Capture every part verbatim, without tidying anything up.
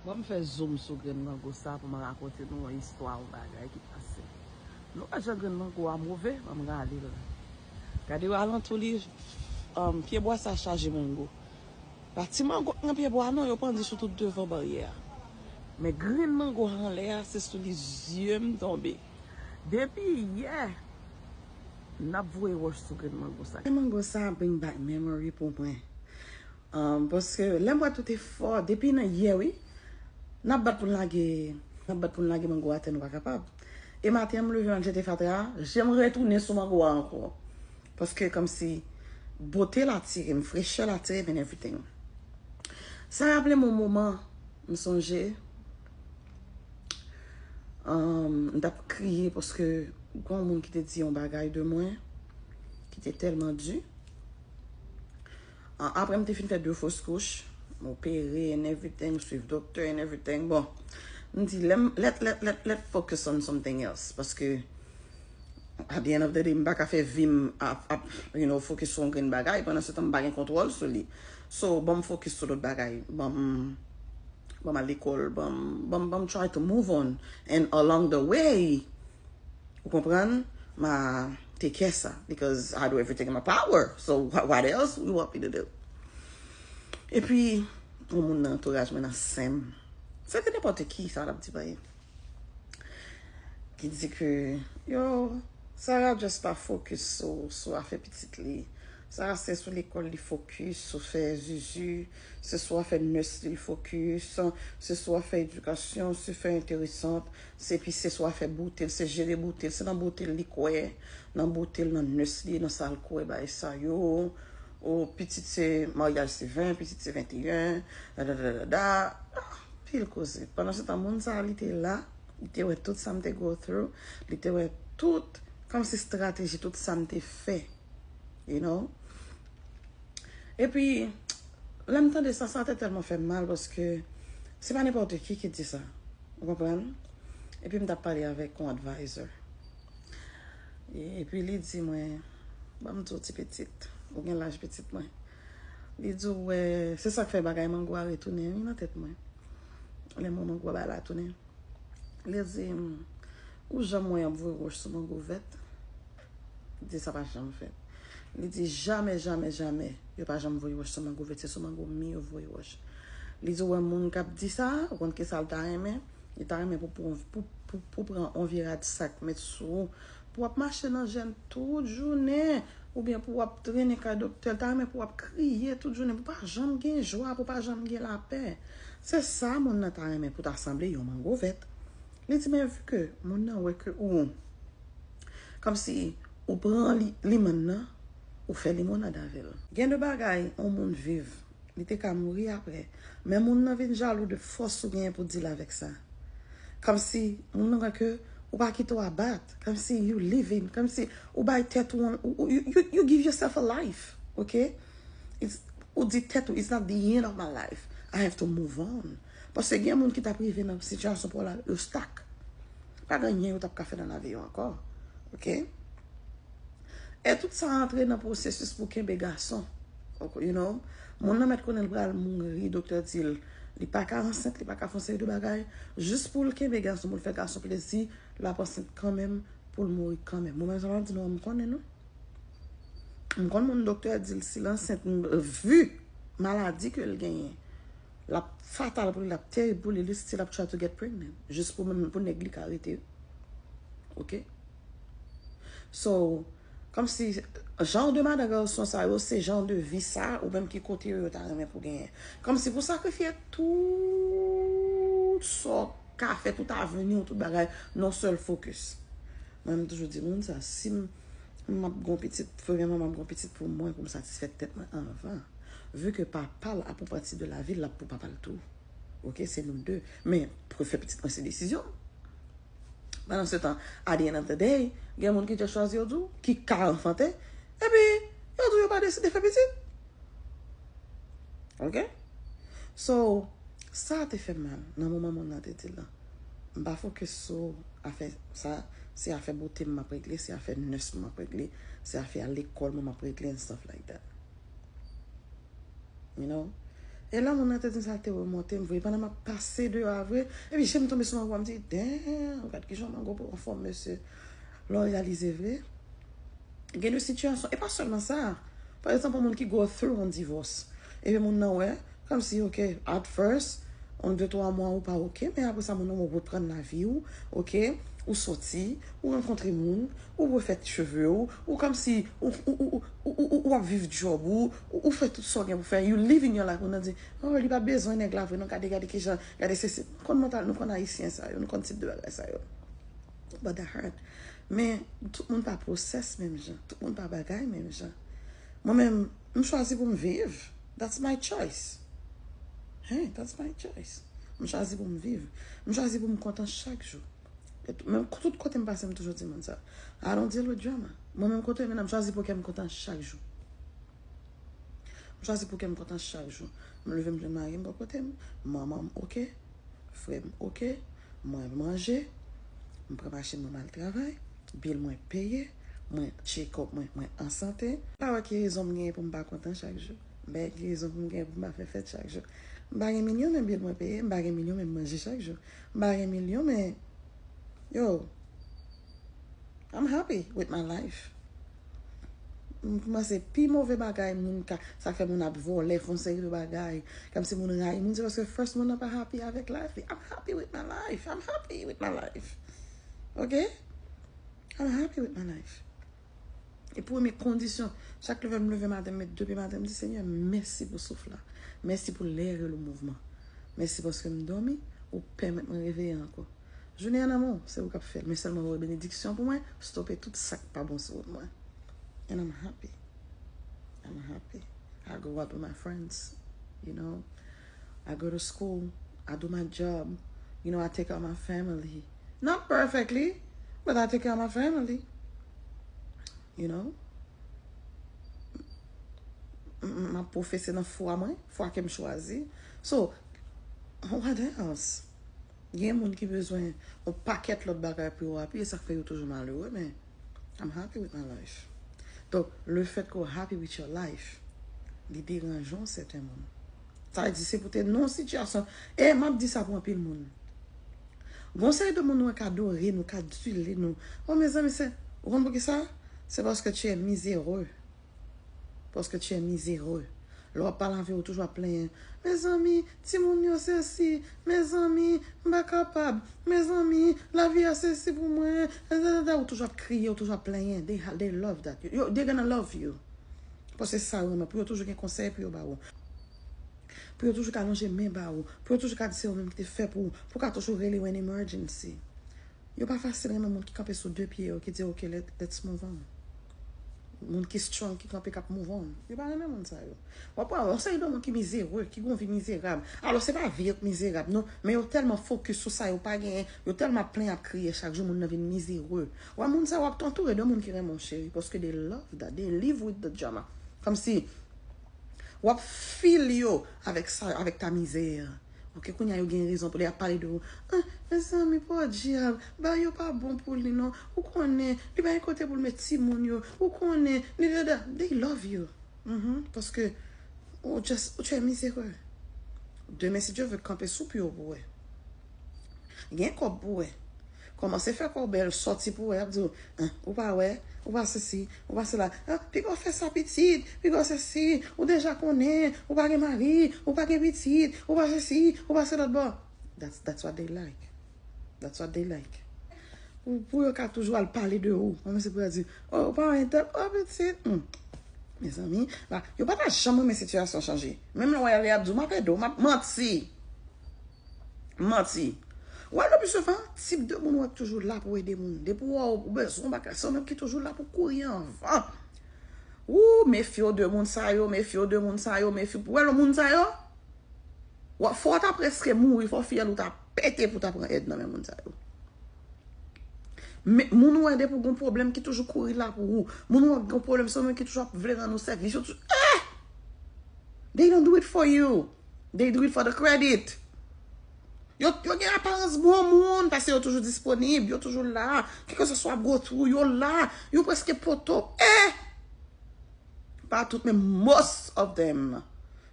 Ban m fè zoom sou grenn mango sa pou m rakonte nou yon istwa, yon bagay ki pase. Nou wè jan grenn mango a move, ban m rale l. Gade alantou li, um, pyebwa sa chaje mango. Pa ti mango k nan pyebwa a non, yo pandye sou tout devan baryè a. Men grenn mango a anlè a, se sou li zye m tonbe. Depi yè, n ap voye wòch sou grenn mango sa. Grenn mango sa bring back memory pou mwen. Um, paske lè m wè tout efò, depi nan yè, wi, n ap bat pou n lage, n ap bat pou n lage mango atè, nou pa kapab. E maten an, m leve, m al jete fatra a, je m retounen sou mango a ankò. Paske kòmsi bote l atire m, frechè l atire m and everything. Sa raple m yon moman, m sonje, um, m t ap kriye paske gon moun ki te di yon bagay de mwen ki te tèlman di. An, apre m te fin fè de fos kouch, m opere and everything, m swiv doktè and everything. Bon, m di, let, let, let, let, let focus on something else. Paske, at the end of the day, m pa ka fè vi m ap, ap, you know, focus sou yon grenn bagay. Pandan se tan, m pa gen kontwòl sou li. So, ban m focus sou lòt bagay. Ban m, ban m al lekòl, ban m, ban m, ban m try to move on. And along the way, ou konprann? Ma take care sa, because I do everything in my power. So what, what else you want me to do? Epi, yon moun nan antouraj mwen, nan sèm, se te nenpòt ki sa l ap di, pa ye, ki di ke, yo, Sarah just pa focus sou, sou afè pitit li. Sarah se sou lekòl li focus, sou fè zuzu, se sou afè nurse li focus, se sou afè edikasyon, se fè enteresan, se pi se sou afè boutil, se jere boutil, se nan boutil li kwè, nan boutil, nan nurse li, nan sa l kwè, bagay sa yo. O, pitit se maryaj se ven, pitit se venteyen, da, da, da, da, da. Pil koze. Pandan se tan, moun sa a, li te la, li te wè tout sa m te go through, li te wè tout, kòmsi estrateji, tout sa m te fè, you know? Epi, lè m tande sa, sa te tèlman fè m mal, paske se pa nenpòt ki ki di sa. Ou konprann? Epi m t ap pale avèk yon advisor. E, epi li di mwen, ban m di w ti pitit, ou gen laj pitit mwen. Li di w, wè, se sa k fè bagay mango a retounen, wi, nan tèt mwen. Lè mwen mango a la tounen. Li di m, ou janm wè y ap voye wòch sou mango vèt? Li di sa pa janm fèt. Li di jamè, jamè, jamè, yo pa janm voye wòch sou mango vèt, se sou mango mi yo voye wòch. Li di w wè moun k ap di sa, ou konn ki sa l ta renmen? Li ta renmen pou, pou, pou, pou, pou pran on vye rad sak met sou ou, pou w ap mache nan jèn tout jounen, oubyen pou w ap trennen kay doktè, li ta renmen pou w ap kriye tout jounen, pou pa janm gen jwa, pou pa janm gen lapè. Se sa moun nan ta renmen pou ta sanble yon mango vèt. Li di, men vi ke moun nan wè ke ou, kòmsi ou pran li, limann nan, ou fè limonad avè l. Gen de bagay yon moun viv, li te ka mouri apre. Men moun nan vin jalou de fòs ou genyen pou deal avèk sa. Kòmsi moun nan wè ke ou pa kite w abat, kòmsi you living, kòmsi ou bay tèt ou, ou, ou you, you, you give yourself a life, ok? It's, ou di tèt ou, it's not the end of my life. I have to move on. Paske gen moun ki t ap rive nan sitiyasyon pa w la, yo stuck. Pa gen anyen yo t ap ka fè nan lavi yo ankò. Ok? E tout sa antre nan pwosesis pou kenbe gason. Ok, you know? Moun nan mèt konnen l pral mouri, doktè di l, li pa ka ansent, li pa ka fè yon seri de bagay. Jis pou l kenbe gason, pou l fè gason plezi, l ap ansent kanmenm, pou l mouri kanmenm. Mwen menm, sa m ap di nou, m konnen, non. M konn moun doktè di l si l ansent, m, vi maladi ke l genyen, l ap fatal pou li, l ap terib pou li, li still ap try to get pregnant. Jis pou menm, pou nèg li ka rete. Ok? So, kòmsi, jan de madan gason sa yo, se jan de vi sa, ou menm ki kote yo, yo ta renmen pou genyen. Kòmsi pou sakrifye tout sa w ka fè, tout avni w, tout bagay, nan sèl focus. Mwen, m toujou di moun sa, si m, m ap gon pitit, vrèman, m ap gon pitit pou mwen, pou m satisfè tèt mwen anvan. Vu ke papa l ap pran pati de lavi l, l ap pou papa l tou. Ok, se nou de. Men, pou fè pitit mwen, se desizyon m. Pandan se tan, at the end of the day, gen moun ki te chwazi yo tou, ki ka anfante, epi yo tou yo pa deside fè pitit. Ok? So, sa te fè m mal nan moman moun nan te di l lan. M pa focus sou afè sa, se afè bote m m ap regle, se afè nurse m m ap regle, se afè al lekòl mwen m ap regle and stuff like that. You know? E lè moun nan te di m sa, l te remonte m vre. Pandan m ap pase deyò a vre, epi je m tonbe sou mango a, m di, damn, gad kijan mango pou anfòm, mesye. Lè w reyalize vre, gen de sitiyasyon, e pa sèlman sa. Pa egzanp, yon moun ki go through yon divòs. Epi moun nan wè, kòmsi, ok, at first, yon de twa mwa ou pa ok, men apre sa, moun nan reprann lavi w, ok, ou soti, ou rankontre moun, ou refè cheve w, ou kòmsi, ou, ou, ou, ou, ou, ou, ou ap viv djòb ou, ou, ou fè tout sa w gen pou fè, you living your life, moun nan di, oh, li pa bezwen nèg la vre, non, gade, gade kijan, gade se, se, nou konn mantal, nou konn ayisyen sa yo, nou konn tip de bagay sa yo. But that hurt. Men, tout moun pa pwosès menm jan, tout moun pa bagay menm jan. Mwen menm, m chwazi pou m viv. That's my choice. Hey, that's my choice. M chwazi pou m viv. M chwazi pou m kontan chak jou. Menm tout kote m pase, m toujou di moun sa. I don't deal with drama. Mwen menm kote m ye, m chwazi pou kè m kontan chak jou. M chwazi pou kè m kontan chak jou. M leve, m jwenn mari m bò kote m. Manman m ok. Frè m ok. Mwen manje. M pran machin mwen, m al travay. Bil mwen peye. Mwen check up mwen, mwen an sante. Pa wè ki rezon m genyen pou m pa kontan chak jou. M pa wè ki rezon pou m genyen pou m pa fè fèt chak jou. M pa gen milyon, men bil mwen peye. M pa gen milyon, men m manje chak jou. M pa gen milyon, men, yo, I'm happy with my life. M kòmanse pi move bagay moun ka, sa fè moun ap vòlè, fè yon seri de bagay. Kòmsi moun rayi moun, se paske first moun nan pa happy avèk life li. I'm happy with my life. I'm happy with my life. Ok? I'm happy with my life. E premye kondisyon, chak leve m leve maten, m met de pye maten, m di, Senyè, mèsi pou souf la. Mèsi pou lè rele mouvman. Mèsi paske m dòmi, ou pèmèt mwen reveye ankò. Jounen an nan men w, se ou k ap fè l. Men sèlman voye benediksyon pou mwen, stope tout sa k pa bon sou wout mwen. And I'm happy. I'm happy. I go out with my friends, you know. I go to school. I do my job. You know, I take care of my family. Not perfectly, but I take care of my family. You know? M, m, m ap pwofese nan fwa mwen, fwa ke m chwazi. So, what else? Gen moun ki bezwen yon pakèt lòt bagay pou yo happy, e sa k fè yo toujou malere, men I'm happy with my life. Donk, le fait que w happy with your life, li deranje yon sèten moun. Sa vle di, se pou te nan yon sitiyasyon, e m ap di sa pou anpil moun. Gon seri de moun nou wè k adore nou, k adile nou. Oh, mezanmi, se, ou konn poukisa? Se paske tu es miséreux. Paske tu es miséreux. Lè w ap pale avè yo, toujou ap plenyen. Mezanmi, timoun yo sesi. Mezanmi, m pa kapab. Mezanmi, lavi a sesi pou mwen. Ou toujou ap kriye, ou toujou ap plenyen. They, ha- they love that. Yo, they're gonna love you. Paske se sa yo renmen. Pou yo toujou gen konsèy pou yo ba ou. Pou yo toujou ka lonje men ba ou. Pou yo toujou ka di se yo menm ki te fè pou ou. Pou ka toujou rele yo in emergency. Yo pa fasil renmen moun ki kanpe sou de pye yo, ki di, ok, let, let's move on. Moun ki strong, ki kanpe, k ap move on. Yo pa renmen moun sa yo. W ap wè yon seri de moun ki mizere, ki gon vi mizerab. Alò, se pa vi yo k mizerab, non. Men yo tèlman fokis sou sa yo pa genyen, yo tèlman ap plenyen, ap kriye chak jou, moun nan vin mizere. Wè moun sa yo ap antoure de moun ki renmen w, cheri, paske they love that, they live with the drama. Kòmsi, w ap fil yo avèk sa, avèk ta mizè. Ok, kounye a yo gen rezon pou lè y ap pale de ou. Ah, mezanmi, podyab, bagay yo pa bon pou li non. Ou konnen, li pa gen kote pou l met timoun yo. Ou konnen, li dada, they love you. Mhm, paske ou just, ou tu es miséreux. Demen, si Dye vle, kanpe sou pye w pou wè. Gen kòb pou wè. Kòmanse fè kò w bèl, sòti pou wè, y ap di w, ah, ou pa wè, ou pa sesi, ou pa sela. Ah, piga w fè sa pitit, piga w sesi, ou deja konnen, ou pa gen mari, ou pa gen pitit, ou pa sesi, ou pa se lòt bò. That's, that's what they like. That's what they like. Pou, pou yo ka toujou al pale de ou. Mwen se pou yo di, oh, ou pa wè entèl, oh, pitit. Hmm. Mezanmi, la, yo pa ta janm renmen sitiyasyon chanje. Menm lè w wè y ap di w, m ap ede w, m ap manti. Manti. Ou wè, le pli souvan, tip de moun ou wè ki toujou la pou ede moun. Depi ou wè ou bezwen yon bagay, se yo menm ki toujou la pou kouri anvan. Ou, mefye w de moun sa yo, mefye w de moun sa yo, mefye w. Ou wè, lè moun sa yo, w ap, fò w ta prèske mouri, fò fyèl ou ta pete pou w ta pran èd nan men moun sa yo. Men, moun ou wè depi w gon pwoblèm ki toujou kouri la pou ou. Moun ou wè gon pwoblèm, se yo menm ki toujou ap vle rann ou sèvis. Yo toujou, eh! They don't do it for you. They do it for the credit. Yo, yo gen aparans bon moun, paske yo toujou disponib, yo toujou la. Kèlkeswa go through, yo la. Yo prèske poto. Eh! Pa tout, men most of them.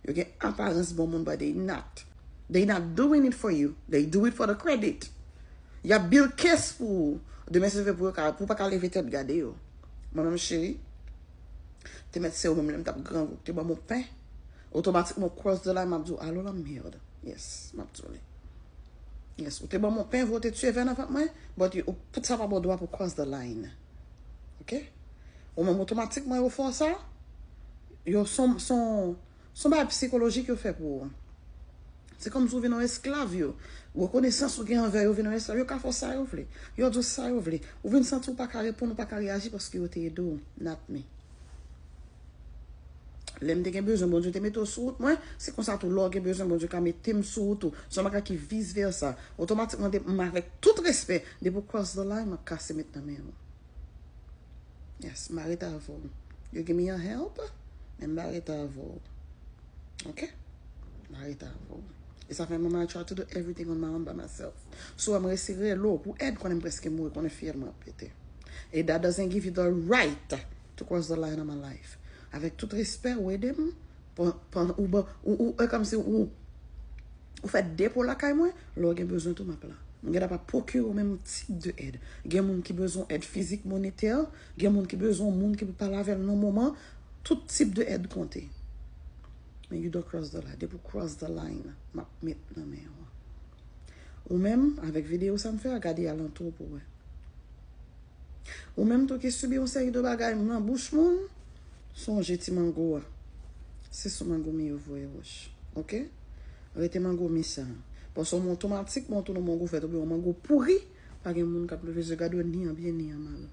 Yo gen aparans bon moun, but they not. They not doing it for you. They do it for the credit. Y ap build case pou ou. Demen se pou yo ka, pou pa ka leve tèt gade yo. Mwen menm cheri, te mèt se ou menm lè m t ap grangou, te ban m yon pen. Otomatikman cross the line, m ap di w, alo la merde. Yes, m ap di w li. Yes, ou te ban m yon pen, ou te tiye vè nan vant mwen, but ou, sa pa ba w dwa pou cross the line. Ok? Ou menm otomatikman yo fè w sa, yo son, son, son bagay psikolojik yo fè pou ou. Se kòmsi ou vin yon esklav yo. Rekonesans ou gen anvè yo vin yon esklav. Yo ka fè w sa yo vle. Yo di w sa yo vle. Ou vin santi ou pa ka reponn, ou pa ka reyaji paske yo te ede w. Not me. Lè m te gen bezwen, Bondye te mete w sou wout mwen. Se konsa tou, lè w gen bezwen, Bondye ka mete m sou wout ou. Se yon bagay ki vis vèsa. Otomatikman, de, m avèk tout respè, depi w cross the line, m ap kase met nan men w. Yes, m a rete avè w. You give me a help, men m a rete avè w. Ok? M a rete avè w. E sa fè mwen, I try to do everything on my own by myself. So, m resi rele w pou èd, konnen m prèske mouri, konnen fyèl mwen ap pete. E that doesn't give you the right to cross the line of my life. Avèk tout respè, ou ede m, pan, pan, ou, ban- ou, ou, e kòmsi ou, ou fè depo lakay mwen, lè w gen bezwen tou, m ap la. M gen dwa pa pwokire w menm tip de èd. Gen moun ki bezwen èd fizik, monetè, gen moun ki bezwen moun ki pou pale avè l nan moman, tout tip de èd konte. Men you don't cross the line. Depi w cross the line, m ap met nan men w. Ou menm, avèk videyo sa m fè a, gade alantou w pou wè. Ou menm tou ki sibi yon seri de bagay nan bouch moun, sonje ti mango a. Se sou mango mi yo voye wòch. Ok? Rete mango mi sa. Paske w otomatikman w tounen mango fèt oubyen yon mango pouri, pa gen moun k ap leve je gade w ni an byen ni an mal.